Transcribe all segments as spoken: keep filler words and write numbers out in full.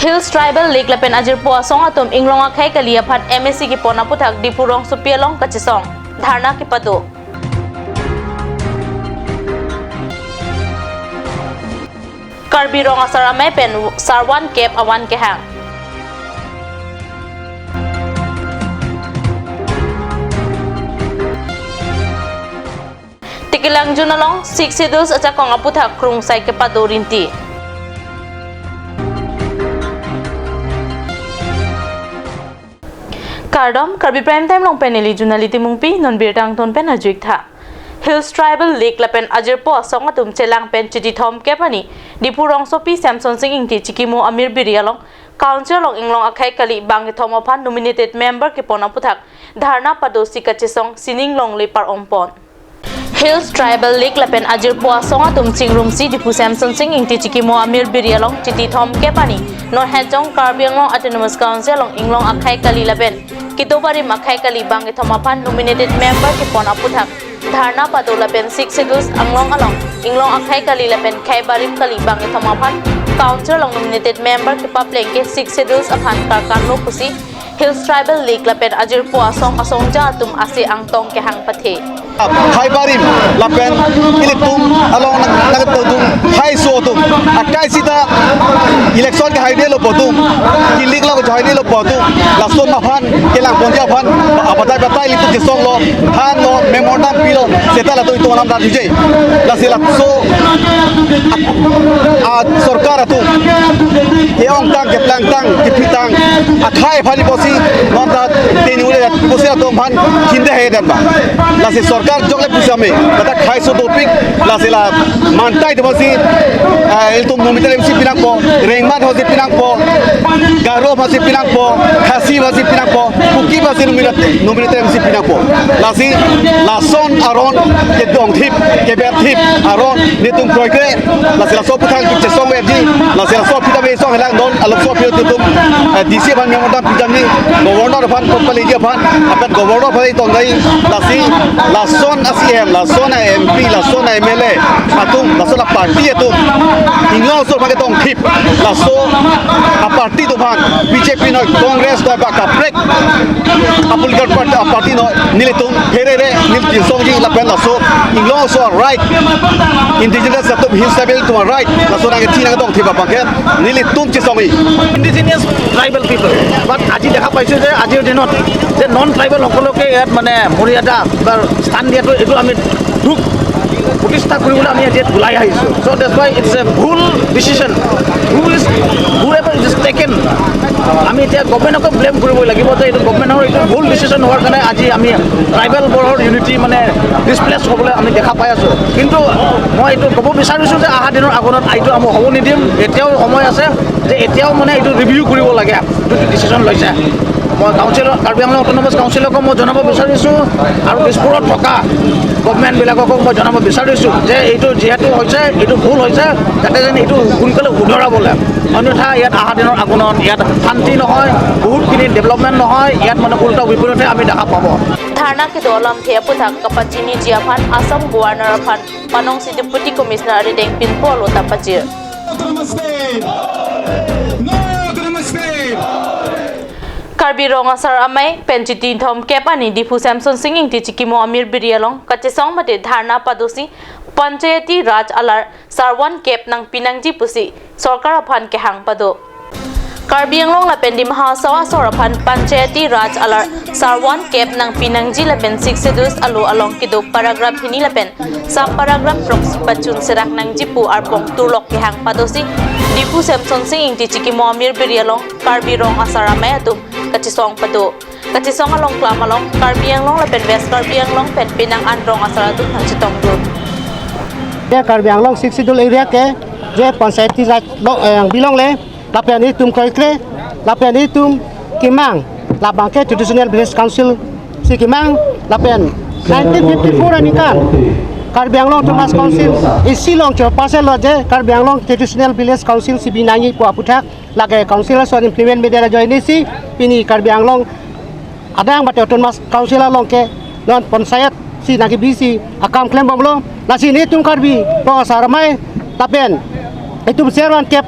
Hills Tribal League lapen ajirpo asong atum inglong akhei kali aphan M A C kepon aputhak Diphu rongsopi along kachesong dharna kepado. Karbi Rong Asar Amei pen Sarwan Kep avan kehang. Tikilangjun along Sixth Schedule ajakong aputhak krungsai kepado rinti. Kardom, Karbi Prime Time along pen neli Junali Timungpi, non birta angton pen arju-ik tha. Hills Tribal League lapen ajirpo asong atum chelang pen Chiti thomkep arni Diphu rongsopi Semsonsing Ingti chikimo Amir Biri along Council along inglong akhei kali bang kethom aphan nominated member kepon aputhak dharna padosi kachesong sining longle par-ompon. Hills Tribal League lapen ajirpo asong atum chingrumsi Diphu Semsonsing Ingti chikimo Amir Biri along Chiti thomkep arni non Hejong Karbi Anglong Autonomous Council along inglong akhei kali lapen kedo barim akhei kali bang kethom aphan nominated member kepon aputhak dharna pado lapen Sixth Schedule anglong along inglong akhei kali lapen khei barim kali bang kethom aphan Council along nominated member kepapleng ke Sixth Schedule aphan karkan lo pusi Hills Tribal League lapen ajirpo asong asongja atum ase angtong kehang pathe. Khei barim lapen ilitum along nang, nangtum khei so atum akai sita election kehai delo pu atum, kilik lo kehai delo pu atum, laso aphan kelang ponji aphan abatai batai ilitum kesong lo, han lo, memorandum pilo, seta latum itum alam dan hijai. Lasi laso a, a, sorkar atum ke-ongtang, keplangtang, kepitang akhei aphan pusi non ta teni ule pusi atum aphan khinde he dan ba. Lasi sorkar jokle pusi ame kata khei so dopik, lasi la mantai de pusi, eh, ilitum nominated M C pinangpo, Rengma pusi pinangpo, Garo pusi pinangpo, Khasi pusi pinangpo, Kuki pusi nominated, nominated M C pinangpo. Lasi lason aron kedongthip, keberthip aron nelitum kroikre, lasi laso aputhak chesong verji, lasi laso aphi ta ve song helang don, along so aphi atum, eh, D C aphan memorandum pidamji, Governor aphan, Papa Leji aphan, apet Governor aphan itong dai, lasi lason a C M, lason a M P, lason a M L A atum, lason a party atum inglong asor aphan kedongthip, laso a party atum aphan, B J P noi, Congress noi, ba kaprek a political part-, a party noi, nelitum pherere, nelitum songji lapen laso inglong asor right, indigenous atum, Hills Tribal atum right, laso nangkethi nangkedongthip abang ke nelitum chesongji. Indigenous tribal people, but আজি দেখা পাইছো যে আজিৰ দিনত যে non tribal সকলকে ইয়াত মানে মৰ্যাদা বা স্থান দিয়াটো এইটো আমি দুখ প্ৰতিষ্ঠা কৰিবলৈ আমি আজি ইয়াত ওলাই আহিছো। So that's why it's a ভুল decision. Who is, whoever it is taken, আমি এতিয়া গভৰ্ণমেণ্টকে ব্লেম কৰিব লাগিব যে এইটো গভৰ্ণমেণ্টৰ এইটো ভুল ডিচিশ্যন হোৱাৰ কাৰণে আজি আমি ট্ৰাইবেল বৰ্ডৰ ইউনিটি মানে ডিছপ্লেচ হ'বলৈ আমি দেখা পাই আছো। কিন্তু মই এইটো ক'ব বিচাৰিছো যে অহা দিনৰ আগত এইটো আমি হ'ব নিদিম। এতিয়াও সময় আছে যে এতিয়াও মানে এইটো ৰিভিউ কৰিব লাগে, যিটো ডিচিশ্যন লৈছে। মই কাউন্সিলৰ, কাৰ্বি আংলং অট'নমাছ কাউন্সিলকো মই জনাব বিচাৰিছো আৰু দিছপুৰত থকা গভৰ্ণমেণ্টবিলাককো মই জনাব বিচাৰিছো যে এইটো যিহেতু হৈছে, এইটো ভুল হৈছে, যাতে যেন এইটো সোনকালে শুধৰাবলৈ, অন্যথা ইয়াত অহা দিনৰ আগমনত ইয়াত শান্তি নহয়, বহুতখিনি ডেভেলপমেণ্ট নহয়, ইয়াত মানে উল্টা বিপৰীতহে আমি দেখা পাব। Dharna kedo alamthe aputhak kapachiniji aphan Assam Governor aphan panongsi Deputy Commissioner arideng pinpo alo ta pajir. Karbi Rong Asar Amei pen Chiti thomkep arni Diphu Semsonsing Ingti chikimo Amir Biri along kachesong mate dharna padosi Panchayati Raj alar sarwan kep nangpi nangji pusi sorkar aphan kehang pado. Karbi Anglong lapen Dima Hasao asor aphan Panchayati Raj alar sarwan kep nangpi nangji lapen Sixth Schedule alo along kedo paragraph hini lapen sub paragraph throksi pachun serak nangji pu arpong turlok kehang padosi Diphu Semsonsing Ingti chikimo Amir Biri along Karbi Rong Asar Amei atum kachesong pado. Kachesong along klam along Karbi Anglong lapen West Karbi Anglong pen penang an rong asar atum nangchetongdun. Je Karbi Anglong Sixth Schedule area ke je Panchayati Raj lo, eh, belong le, lapen itum kroikre, lapen itum kemang, labang ke Traditional Village Council si kemang, lapen nineteen fifty-four aningkan Karbi Anglong Autonomous Council isi along chairperson lo je Karbi Anglong Traditional Village Council si binangji pu aputhak lake council ason implement media ajoine si pini Karbi Anglong adang mate Autonomous Council along ke non panchayat si nangkebi si akam klembomlo. Lasi nelitum Karbi Rong Asar Amei lapen itum sarwan kep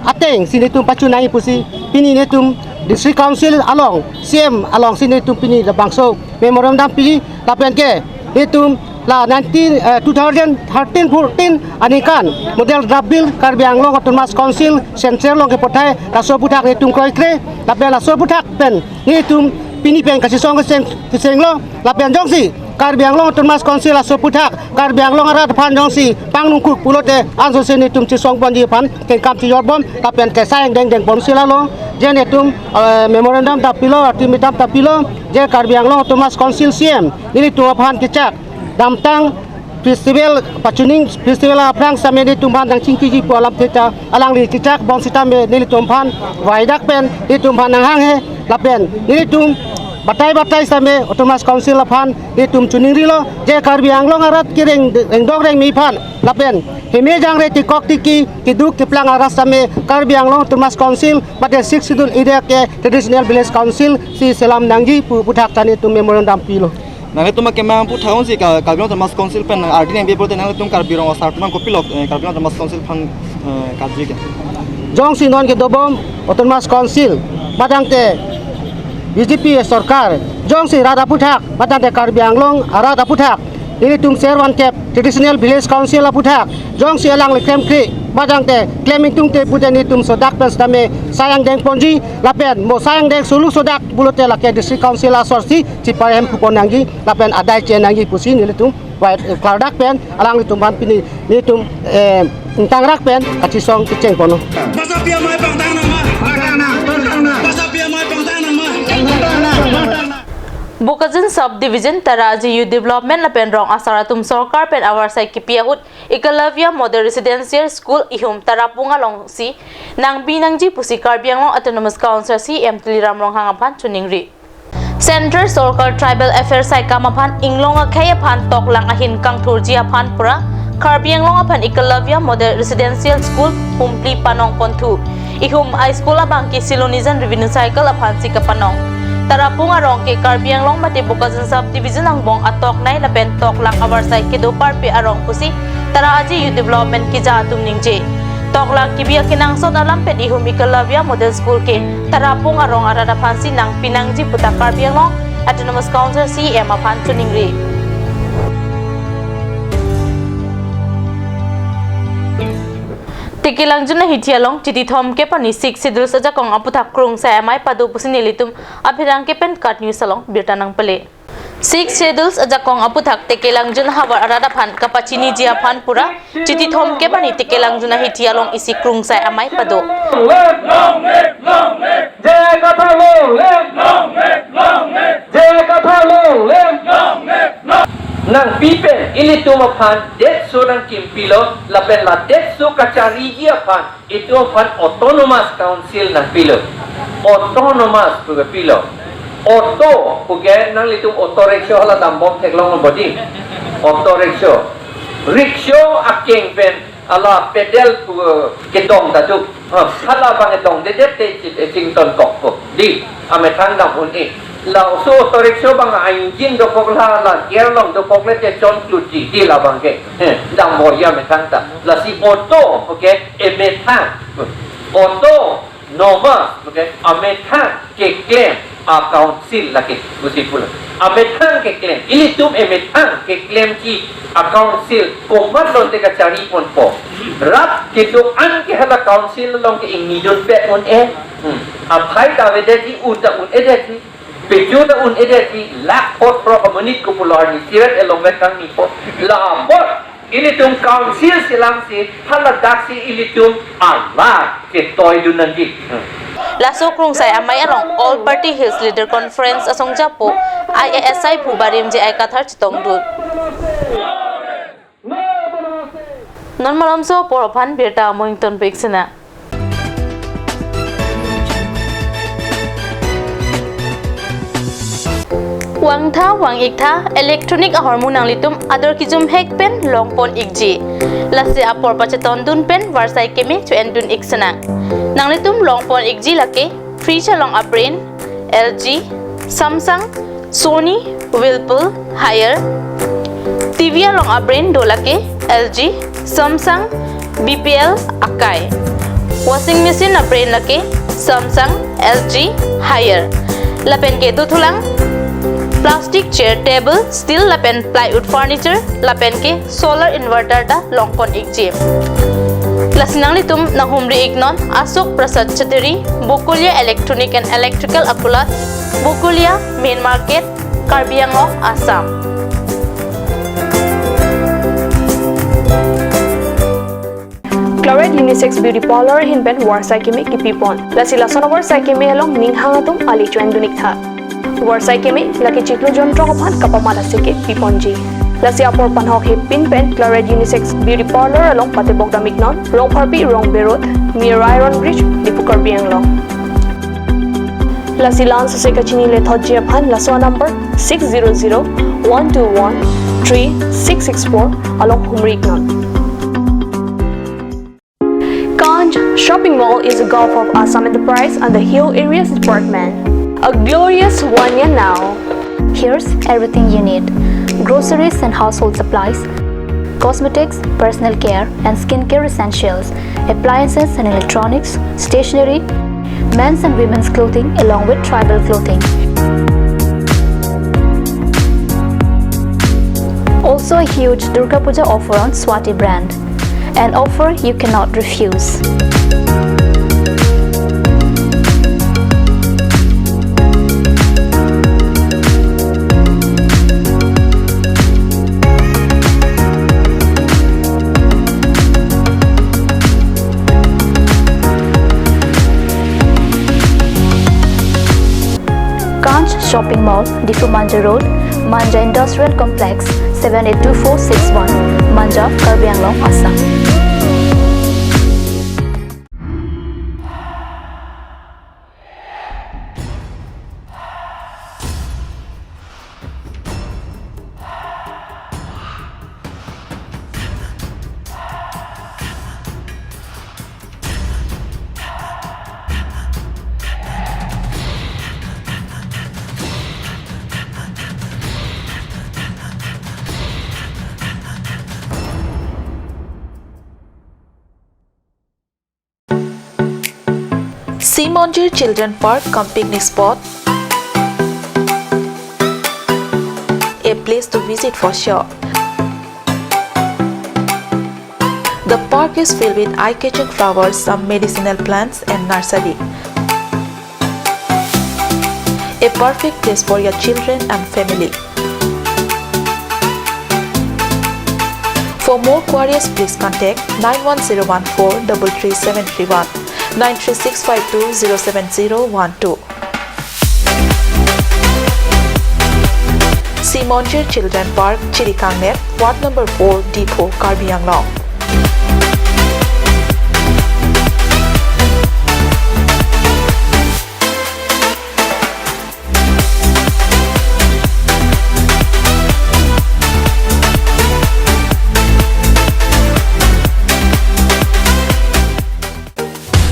ateng si netum pachunai pusi pini netum District Council along, C M along si netum pini labangso memorandum pi lapen ke netum la nineteen, eh, two thousand thirteen fourteen aningkan model draft bill Karbi Anglong Autonomous Council Central along kepathai laso aphuthak netum kroikre lapen laso aphuthak pen netum pini pen kachesong kecheng kechenglo lapen jongsi Karbi Anglong Autonomous Council laso aphuthak Karbi Anglong arat aphan jongsi pangnungkuk pulote ansose netum chesong ponji aphan kengkam chejor bom lapen kesai angdeng deng ponsi lalo je netum, eh, memorandum ta pilo, ultimatum ta pilo je Karbi Anglong Autonomous Council C M nelitum aphan kechak damtang festival, pachuning festival aphrang sitame nelitum aphan nangchingkiji pu alam theta alangli kechak bom sitame nelitum aphan vaidak pen nelitum aphan nanghanghe lapen nelitum batai batai sitame Autonomous Council aphan nelitum chuningrilo je Karbi Anglong arat kereng rengdok rengmi aphan lapen heme jangre tikok tiki keduk keplang arat sitame Karbi Anglong Autonomous Council mate Sixth Schedule area ke Traditional Village Council si selam nangji pu aphuthak ta netum memorandum pilo. Nanglitum akemang aphuthak si Ka-, Karbi Anglong Autonomous Council pen nang ardi nangpi pulote nanglitum Karbi Rong Asar atum kopilo, eh, Karbi Anglong Autonomous Council aphan, eh, karju ke? Jongsi non kedobom Autonomous Council, matangte B J P sorkar, jongsi rat aphuthak, matangte Karbi Anglong arat aphuthak, nelitum ser van kep Traditional Village Council aphuthak, jongsi alangli klemkri, matangte klem ingtungte pute netum sodak pen sitame sai angdeng ponji, lapen mo sai angdeng sulu sodak pulote lake District Council asor si chipar hem kupon nangji lapen adai che nangji pusi nelitum vai klardak pen alanglitum aphan pini netum, eh, ingtangrak pen kachesong kecheng ponlo. Basa pi amei pangtang nang ma? Pangtang nang, pangtang nang. Basa pi amei pangtang nang ma? Pangtang nang, pangtang nang. Bokajan Subdivision Tara Aji Youth Development lapen Rong Asar atum sorkar pen avarsai kipi ahut Ekalavya Model Residential School ihum Tarapung alongsi nangpi nangji pusi Karbi Anglong Autonomous Council C M Tuliram Ronghang aphan chuningri. Central Sorkar Tribal Affairs saikam aphan inglong akhei aphan toklang ahin kangthurji aphan pura Karbi Anglong aphan Ekalavya Model Residential School Humpli panong ponthu. Ihum a-school abangke Silonijan Revenue Circle aphansi kapanong. Tarapung arong ke Karbi Anglong mate Bokajan Subdivision angbong atoknai lapen toklang avarsai kedo parpe arong pusi Tara Aji Youth Development keja atum ningje. Toklang kibi akenangsot alam pen ihum Ekalavya Model School ke Tarapung arong arat aphansi nangpi nangji puta Karbi Anglong Autonomous Council C M aphan chuningri. Tikelangjun ahithi along Chiti thomkep ani Sixth Schedule ajakong aphuthak krungsai amei pado pusi nelitum apherangke pen KAT News along birta nangpale. Sixth Schedule ajakong aphuthak Tikelangjun havar arat aphan kapachiniji aphan pura Chiti thomkep ani Tikelangjun ahithi along isi krungsai amei pado. Long live, long live, long live. J I Kathar long live. Long live, long live. J I Kathar long live. Long live, long live. Nangpi pen ilitum aphan detso nangkimpilo lapen la detso kachariji aphan itum aphan Autonomous Council nangpilo. Autonomous pu kapilo. Auto puke nanglitum auto rickshaw hala dambom theklong bodi. Auto rickshaw. Rickshaw akeng pen hala pedal pu kedong ta do. Ha, hala abang dongdedet te chi-, chington kok po. Di, amethang dam un-e. Laso auto rickshaw abang a-engine dokok la, la gear along dokok le te chon kluti. Di labang ke. Eh, dambom ya amethang ta. Lasi auto, okay, emethang. Auto, nomous, okay, amethang keklem a-council lake, pusi pulo. Amethang keklem, ilitum emethang keklemji a-council komat lote kachari ponpo. Rat kedo-an ke hala council along ke ingnidunpet un-e. Hmm. Aphai ta avedetji, u ta un-edetji. Pejo ta un-edetji, lakh phongo phongo amonit kopulo arni siret elong vet kangnipo. La apot ilitum council selamsi, haladaksi ilitum alar ketoidun nangji. Hmm. Laso krungsai amei along All Party Hills Leader Conference asongjapo I A S I phu barim J I Kathar chetongdun. Non malomso apor aphan birta amoing tonpik sena. Vangtha vang-iktha electronic ahormu nanglitum ador kijumhek pen longpon-ikji. Lasi apor pachetondun pen varsai keme cho-endun-ik senang. Nanglitum longpon-ikji lake fridge along abrain L G, Samsung, Sony, Whirlpool, Haier. T V along abrain do lake L G, Samsung, B P L, Akai. Washing machine a brand lake Samsung, L G, Haier. Lapen ke dothulang plastic chair, table, steel lapen plywood furniture, lapen ke solar inverter ta longpon ikji. Lasi nanglitum nanghumri iknon Ashok Prasad Chattery, Bokolia Electronic and Electrical Apulat, Bokolia, Main Market, Karbi Anglong, Assam. Claret Unisex Beauty Parlor ahin pen varsai keme kipipon. Lasi lason avarsai keme along ning hang atum ale choin dun ik tha. Varsai keme lake chiklo jonthrok aphan kapamat asai ke piponji. Lasi apor panhok hepin pen Claret Unisex Beauty Parlor along patebok dam iknon, Rongpharpi, Rongbe Road, near Iron Bridge, Diphu, Karbi Anglong. Lasi la-an sose kachinine thotji aphan laso number six zero zero one two one three six six four along humri iknon. Kanch Shopping Mall is a gulf of Assam Enterprise and the Hill Areas Department. A glorious one year now. Here's everything you need: groceries and household supplies, cosmetics, personal care and skincare essentials, appliances and electronics, stationery, men's and women's clothing along with tribal clothing. Also a huge Durga Puja offer on Swati brand. An offer you cannot refuse. Kanch Shopping Mall, Diphu Manja Road, Manja Industrial Complex, seven eight two four six one, Manja, Karbi Anglong, Assam. Sea Monjir Children Park cum picnic spot, a place to visit for sure. The park is filled with eye-catching flowers, some medicinal plants and nursery. A perfect place for your children and family. For more queries, please contact nine one zero one four double three seven three one, nine three six five two zero seven zero one two. Sea Monjir Children Park, Chirikangnet, Ward number four, Diphu, Karbi Anglong.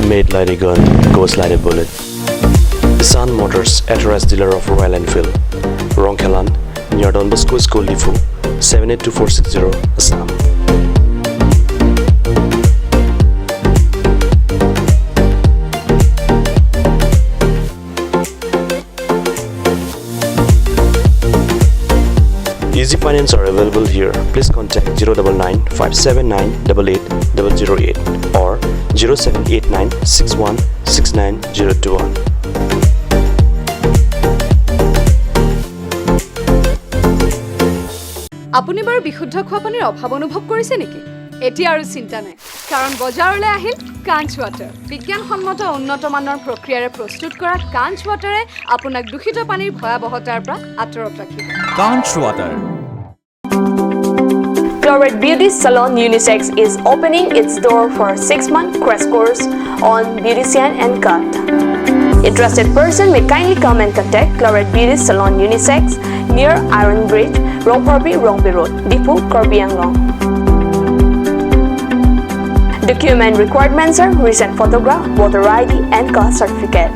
Made like a gun, goes like a bullet. Sun Motors, authorized dealer of Royal Enfield. Rongkhelan, near Don Bosco School, Diphu, seven eight two four six zero, Assam. Easy finance are available here. Please contact zero double nine five seven nine double eight double zero eight or zero seven eight nine six one six nine zero two one. আপুনি বাৰু বিশুদ্ধ খোৱা পানীৰ অভাৱ অনুভৱ কৰিছে নেকি? এতিয়া আৰু চিন্তা নাই, কাৰণ বজাৰলৈ আহিল কাঞ্চ ৱাটাৰ। বিজ্ঞানসন্মত উন্নত মানৰ প্ৰক্ৰিয়াৰে প্ৰস্তুত কৰা কাঞ্চ ৱাটাৰে আপোনাক দূষিত পানীৰ ভয়াৱহতাৰ পৰা আঁতৰত ৰাখিব। Kanch Water. Claret Beauty Salon Unisex is opening its door for six-month crash course on beautician and cut. Interested person may kindly come and contact Claret Beauty Salon Unisex near Iron Bridge, Rongpharpi, Rongbe Road, Diphu, Karbi Anglong. Document requirements are recent photograph, voter I D and caste certificate.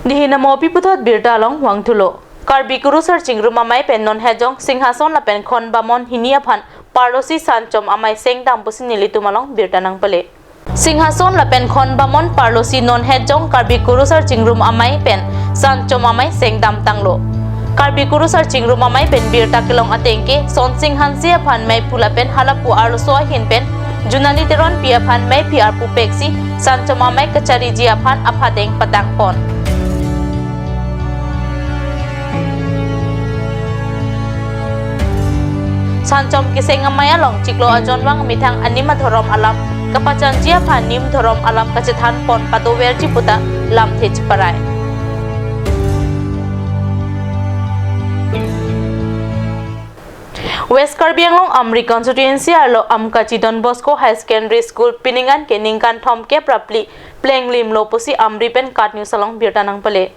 Nihin amo pi puthot birta along vangthulo. Karbi Kurusar Chingrum Amei pen non hetjong Singhason lapen Khon Bamon hini aphan parlosi Sanchom Amei sengdam pusi nelitum along birta nangpale. Singhason lapen Khon Bamon parlosi non hetjong Karbi Kurusar Chingrum Amei pen Sanchom Amei sengdam tanglo. Karbi Kurusar Chingrum Amei pen birta kelong ateng ke Sonsing Hanse aphan meiphu lapen halapu arloso ahin pen Junali Teronpi aphan meiphi arpu peksi Sanchom Amei kachariji aphan aphateng patang pon. Sanchom keseng amei along chiklo ajonvang methang anim adhorom alam kapachanji aphan nim dhorom alam kachethan pon padoverji puta lamthe chiparai. West Karbi Anglong Amri constituency arlo Amkachi Don Bosco High Secondary School pining an ke ningkan thomkep ra phli plenglimlo pusi Amri pen KAT News along birta nangpale.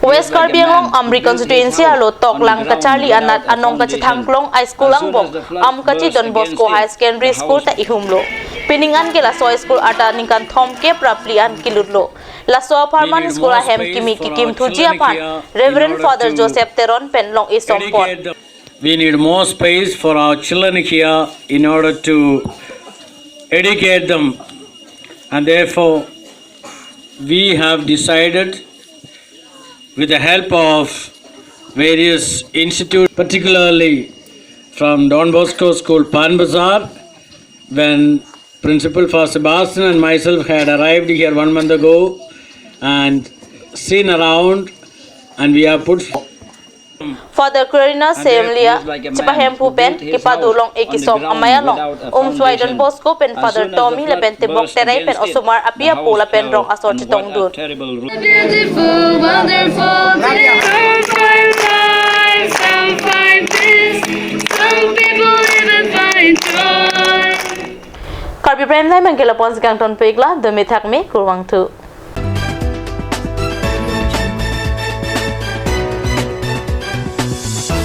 West Karbi Anglong Amri constituency arlo Toklang kacharli anat anong kachethang klong high school angbong Amkachi Don Bosco High Secondary School ta ihumlo. Pining an ke laso school arta ningkan thomkep ra phli an kelutlo. Laso apharman school ahem kimi kikimthuji aphan Reverend Father Joseph Teron pen long-e som pon. We need more space for our children here in order to educate them, and therefore we have decided, with the help of various institutes, particularly from Don Bosco School, Pan Bazar, when Principal Father Sebastian and myself had arrived here one month ago and seen around, and we have put Father Quirina Semlia chepahemphu pen kepado long-e kesom amei along Umswai Don Bosco pen Father Tommy lapen Tebok Terai pen osomar api apo lapen rong asor chetongdun. A beautiful, wonderful day. Come find life, come find peace. Some people even find joy. Karbi Prime Time abangke lapu-an si kangtonpiklo, dome thakme, kurvangthu.